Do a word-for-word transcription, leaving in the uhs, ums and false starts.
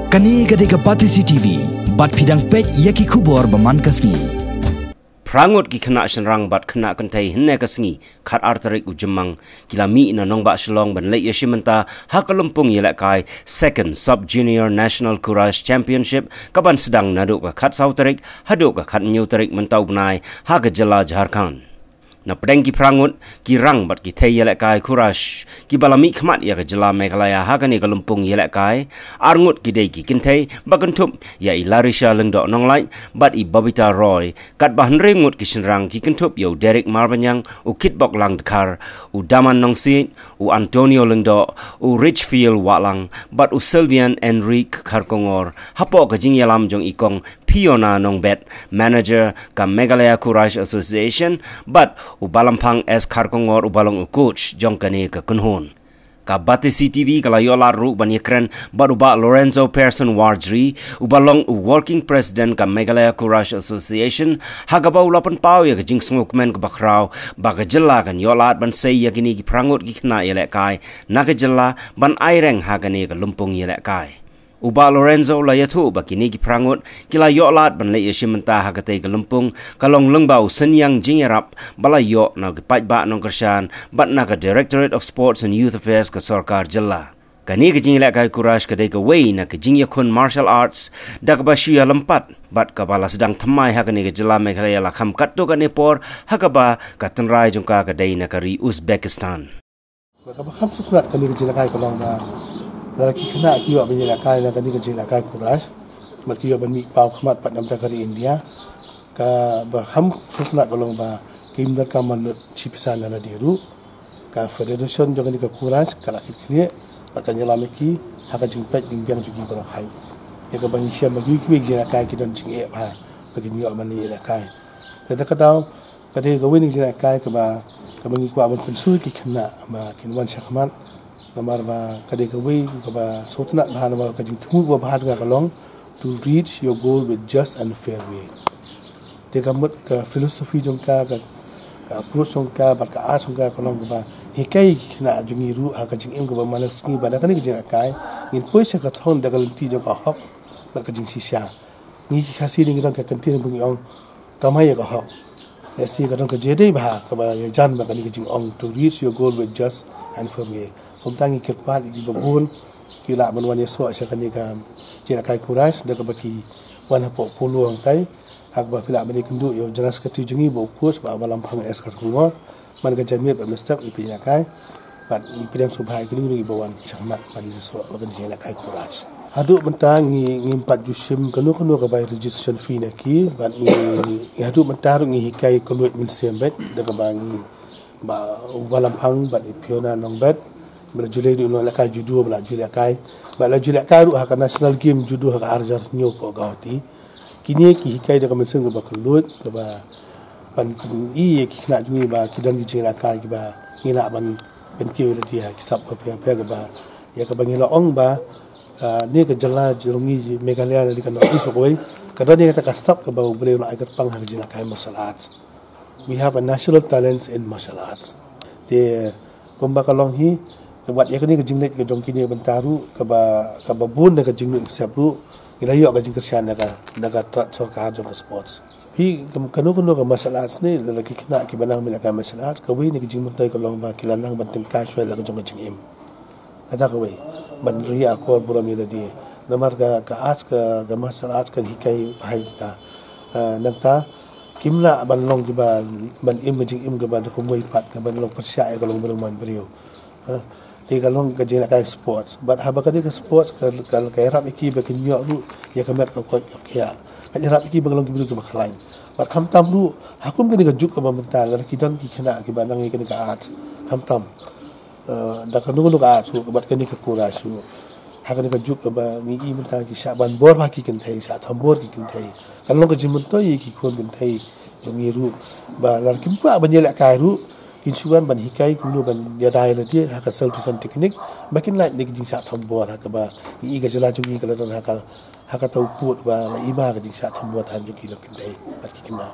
Kane ka dei ka Batesi T V, bad phi dang peit ïa ki khubor ba man ka sngi. Phra ngut ki khynnah shynrang bad khynnah kynthei hynne ka sngi, khatar tarik u Jymmang, ki la mih na nongbah Shillong ban leit ïashim bynta ha ka lympung ïalehkai Second Sub Junior National Courage Championship, ka ban sdang naduh ka khatsaw tarik haduh ka khathynñiew tarik mynta u bnai ha ka jylla Jharkhand. Na pdeng ki phra ngut, ki rang bad ki thei ïalehkai Courage, ki ba la mih khmat ïa ka jylla Meghalaya ha kane ka lympung ïalehkai, ar ngut ki dei ki kynthei ba kynthup ïa i Larisha Lyngdoh Nonglait bad i Babita Roy, katba hynriew ngut ki shynrang ki kynthup ïa u Derek Marbaniang, u Kitbok Langdkhar, u Daman Nongsiej, u Antonio Lyngdoh, u Richfield Wahlang bad u Sylvian Enrique Kharkongor, hapoh ka jingïalam jong i kong Fiona Nongbet, manager ka Meghalaya Courage Association, bad u Balamphang S Kharkongor u ba long u coach jong kane ka kynhun. Ka Batesi T V ka la ïoh lad ruh ban ïakren bad u Bah Lorenzo Pearson Warjri, u ba long u working president ka Meghalaya Courage Association, ha kaba u la pynpaw ïa ka jingsngewkmen kaba khraw ba ka jylla kan ïoh lad ban sei ïa kine ki phra ngut ki khynnah ïalehkai na ka jylla ban aireng ha kane ka lympung ïalehkai. U Bah Lorenzo u la ïathuh ba kine ki phra ngut ki la ïoh lad ban leit ïashim bynta ha katei ka lympung, ka long lyngba u synñiang jingïarap ba la ïoh na ka paidbah nongkyrshan bad na ka Directorate of Sports and Youth Affairs ka sorkar jylla. Kane ka jingïalehkai Courage ka dei kawei na ka jingïakhun martial arts da kaba shu ïalympat bad kaba la sdang thymmai ha kane ka jylla Meghalaya la kham katto katne por, ha kaba ka tynrai jong ka ka dei na ka ri Uzbekistan. Kaba kham sngewtynnat kane ka jingïalehkai ka long ba lada ki khynnah ki ïoh ban ïalehkai na kane ka jingïalehkai Courage, bad ki ïoh ban mih paw khmat pat namar ka ri India, kaba kham sngewtynnat ka long ba kim donkam ban lut shi pisa na lade ruh. Ka federation jong kane ka Courage ka la kit khlieh bad ka ïalam ïa ki ha ka jingpeit jingbiang jong ki baroh hi. Ïa kaba ngi shem ba kiwei kiwei ki jingïalehkai ki don jingeh bha ba kin ïoh ban ïalehkai. Te da ka daw, ka dei kawei na ki jingïalehkai kaba, kaba ngi kwah ban pynsngew ki khynnah ba kin wan shakhmat. Namar ba ka dei kawei kaba sngewtynnat bha, namar ka jingthmu kaba bha jong nga ka long to reach your goal with just and fair way. Te ka mut ka philosophy jong ka, ka, ka approach jong ka bad ka art jong ka ka long kaba hikai ki khynnah jong ngi ruh ha ka jingim kaba man la ka sngi ba da kane ka jingïalehkai ngin poi sha ka thong da ka lynti jong ka hok bad ka jingshisha. Ngi ki Khasi ngi don ka kyntien ba ngi ong, kamai ïa ka hok. Lehse ka don ka jingïadei bha kaba ïajan bad kane ka jingong, to reach your goal with just and fair way. Kumta ngi kyrpad ïa kiba bun ki lah ban wan ïasoh sha kane ka jingïalehkai Courage da kaba ki wan hapoh polo hangtai, ha kaba phi lah ban ïakynduh ïa u General Secretary jong ngi, ba u coach, Bah Balamphang S Kharkongor. Man ka jingmut bad mynstep ngi pynïalehkai bad ngi pdiang sngewbha ïa kine kiba wan shakhmat ban ïasoh ha kane ka jingïalehkai Courage. Haduh mynta ngi, ngim pat ju shim kano kano ka bai registration fee na ki, bad ngi, ngi haduh mynta ruh ngi hikai ka luid mynsiem beit da kaba ngi, ba u Balamphang bad i Fiona Nongbet ba la ju leh ruh nongïalehkai judo ba la ju lehkai, ba la ju lehkai ruh ha ka National Game Judo ha ka ar hajar hynñiew hapoh Guwahati. Kine ki hikai da ka mynsiem kaba kylluid, kaba ban pyni ïa ki khynnah jong ngi ba ki don ki jingïalehkai kiba ngi lah ban pynkiew ïa lade ha ki sap bapher bapher, kaba ïa kaba ngi la ong ba, ah, ne ka jylla jong ngi Meghalaya lane ka North East kawei ka don ïa kata ka sap kaba U Blei u la ai kyrpang ha ka jingïalehkai martial arts. We have a national talent in martial arts. Te kumba ka long hi, wat ïa kane ka jingleit ka jong kine bynta ruh, kaba, kaba bun na ka jingngeit sep ruh ngi la ïoh ka jingkyrshan na ka, na ka tnat sorkar jong ka sports. Phi, kam, kano kano ka martial arts ne, lada ki khynnah kiba nang ban ïalehkai martial arts, kawei na ka jingmyntoi ka long ba ki la nang ban tyngkai shuwa ïa la ka jong ka jingim. Kata kawei, ban ri akor burom ïa lade. Namar ka, ka arts ka, ka martial arts kan hikai bha ïa kita. Ah, nangta kim lah ban long kiba, ban im ka jingim kaba da kumwei pat, kaba long pyrshah ïa ka long briew man briew. Ha, te ka long ka jingïalehkai sports. Bad haba ka dei ka sports ka, ka, ka ïarap ïa ki ba kin ïoh ruh ïa ka met ka koit ka khiah. Ka ïarap ïa ki ba ka long ki briew kiba khlaiñ. Bad khamtam ruh, ha kum kane ka juk kaba mynta, lada ki don ki khynnah kiba nang ïa kane ka arts, khamtam, eh, da kano kano ka arts ruh, bad kane ka Courage ruh, ha kane ka juk kaba ngi i mynta ki shah ban bor bha ki kynthei, shah thombor ki kynthei. Kan long ka jingmyntoi ïa ki khun kynthei jong ngi ruh, ba lada kim kwah ban ïalehkai ruh, kin shu wan ban hikai kumno ban ïada ïa lade ha ka self defense technique, ba kin lait na ka jingshah thombor, ha kaba ngi i ka jylla jong ngi ka la don ha ka, ha kata u pud ba la i ma ka jingshah thombor than jong ki lok kynthei bad ki khynnah.